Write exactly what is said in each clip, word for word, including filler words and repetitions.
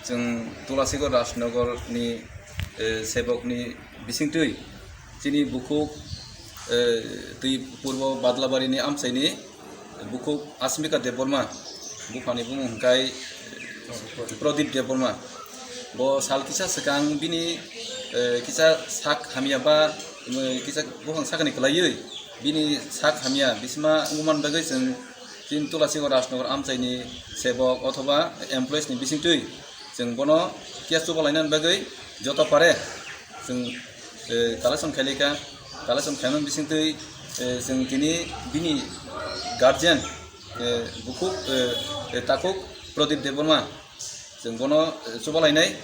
Chwng Tulasigor Rajnagar ni, eh, sebok ni bisingtwi chini bukhuk, eh, twi purbo Badlabari ni amchai ni bukhuk Asmika Debbarma, buphani bumung hwnkhe Pradip Debbarma. Bo sal kisa swkang bini, eh, kisa sak hamya ba, eh, kisa buphang sakani kwlaiwi bini sak hamya bisima wngman bagwi chwng chini Tulasigor Rajnagar amchai ni sebok othoba employees ni bisingtwi chwng bono case chuba lainani bagwi joto pare chwng, eh, collection khailika, collection khaimani bisingtwi, eh, chwng tini bini guardian, eh, bukhuk, eh, eh, takhuk Pradip Debbarma, chwng bono, eh, chuba lainai,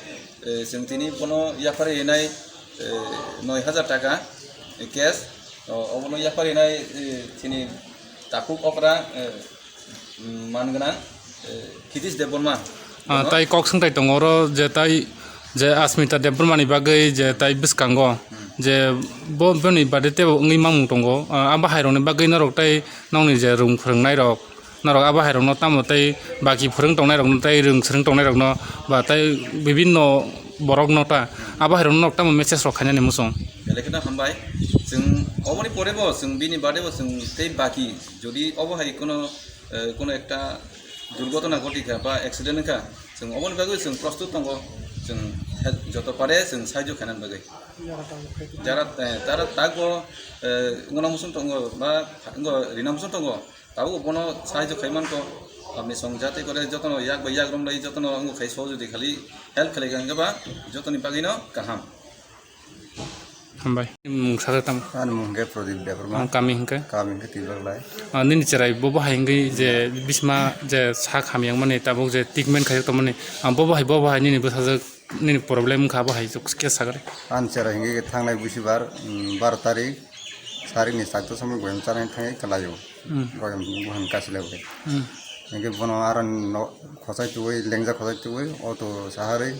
eh, chwng tini bono yaphar rinai, eh, noi hajar taka, eh, cash, o, obono yaphar rinai, eh, chini takhuk okra, eh, mm, man gwnang, eh, Khitish Debbarma. Ah, bono tai kok swngtai tongo oro je tai je Asmita Debbarma ni bagwi je tai bwskango je bo, boni birthday teibo wngwi mamung tongo. Ah, abo hai rokni bagwi norok tai nokni je rwng phwrwngnai rok, norok abo hai rokno tamo tei baki phwrwng tongnai rokno tei rwng swrwng tongnai rokno ba tai bibinno borokno ta abo hai rokno norok tamo message rok khainani muchung. Belai kheno hambai. Chwng oboni pore bo chwng bini birthday bo chwng tei baki jodi obo hai kono, eh, kono ekta durghotona ghotikha ba accident wngkha, chwng oboni bagwi chwng prostut tongo, chwng help joto pare chwng sahajyo khainani bagwi. Jara, eh, tara takbo, eh, wngna muchung tongo ba wngna rina muchung tongo, tabukbo bono sahajyo khaimanko. Apni song jate kore jotono yak bai yak romlai jotono wngbo khai sohojodi khali help khlai kha hwnkhe ba jotoni bagwino kaham. Hambai. Mung sakhe tamo? Ani mung hwnkhe Pradip Debbarma. Ang kami hwnkhe? Kami hwnkhe Tiloklai. Ah, nini cherai bo bahai hwnkhe je bisma je sak hamyang mani tabuk je treatment khaijak tongmani. Ah, bo bahai, bo bahai nini bwsajwk nini problem wngkha bo hai khe sagari. Ani cherai hwnkhe thangnai busibar, mm, baro tarik, sarikni charta somoi boyam chanai thangwi kwlaio. Hmm. Boyam buhan kasilai bo. Hmm. Hwnkhe bono aro no khosai tubui, lengja khosai tubui, auto saharwi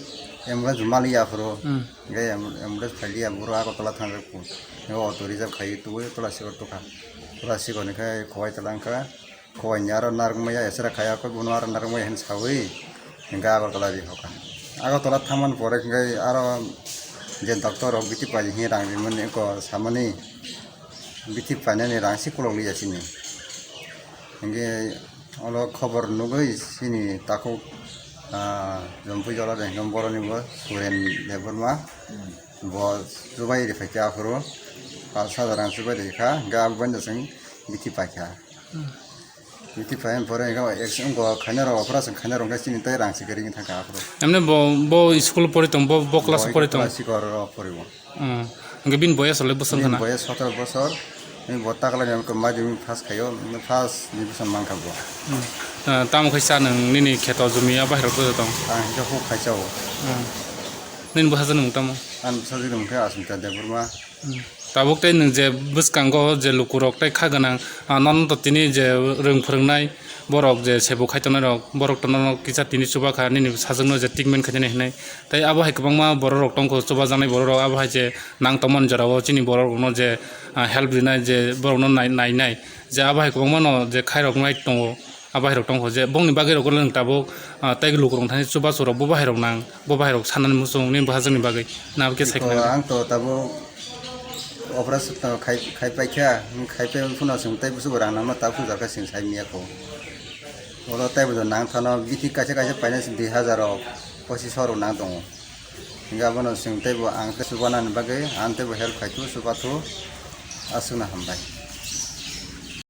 ambulance maliya aphuru. Hmm. Hwnkhe am-, ambulance phailiya, boro Agartala thangjak phu. Hwnkhe auto reserve khaiwi tubui, Tulasigor tukha. Tulasigor ni khai Khowai tala wngkha. Khowai ni aro narwkmaya esera khaya khe bono aro narwkmaya hin sawi hwnkhe Agartala rihokha. Agartala thangmani pore hwnkhe aro je doctor rok bithi pai hwnwi rang rimani eko samani bithi painani rang se kolok liya chini. Hwnkhe olo khobor nugwi chini takhuk, ah, Jompui Jola de hwnkhe boroni bo Suren Debbarma bo chubai ri phaikha aphuru pash hajar rang chubai rikha hwnkhe abo bai no chwng bithi paikha. Hmm. Bithi phai pore hwnkhe ex-, wngkha khaina rok operation khaina rok hwnkhe chini tei rang se kwrwi wngkha aphuru. Emne bo, bo school pori tong, bo, bo class pori tong? Class sikor rok pori bo. Hmm. Hwnkhe bini boyes le bwswk khana? Boyes sotoro bosor. Ni bo taklai ni madhyamik pass khaio, first division mankha bo. Hmm. Ah, tamo khe cha nwng nini kheto jumi a bahai rok tong? Ang hwnkhe huk khai chao. Hmm. Nini bwsajwk nwng tamo? Ang bwsajwk nwng khe Asmita Debbarma. Hmm. Tabuk tei nwng je bwskango je lukurok tei kha gwnang, ah, nono to tini je rwng phwrwngnai borok je sebo khai tongnai rok, borok to nono kisa tini chuba kha nini sajwkno je treatment khainani hinwi. Tei abo hai kwbangma borok rok tongkho chubajaknai borok rok, abo hai je nang tongmani jorao chini borok rokno je, ah, help rinai je borokno nai-, nainai je abo hai kwbangma no je khairok nai tongo. Ah, bahai rok tongkho je bongni bagwi rok le tabuk, ah, tei lukurok thani chubachu rok bo bahai rok nang, bo bahai rok sanani muchung nini bwsajwkni bagwi na abo khe sai khna. Ang to tabuk operation to khai, khai paikha, khai pai phano chwng tei busugo rang nangma ta pujar kha chwng sai miya kho. Oro tei bo nang thano bithi kaisa kaisa paina chwng dui hajar rok pochis rok nang tongo. Hingke abono chwng teibo ang tei chubanani bagwi ang teibo help khai thu chuba thu aswkno hambai.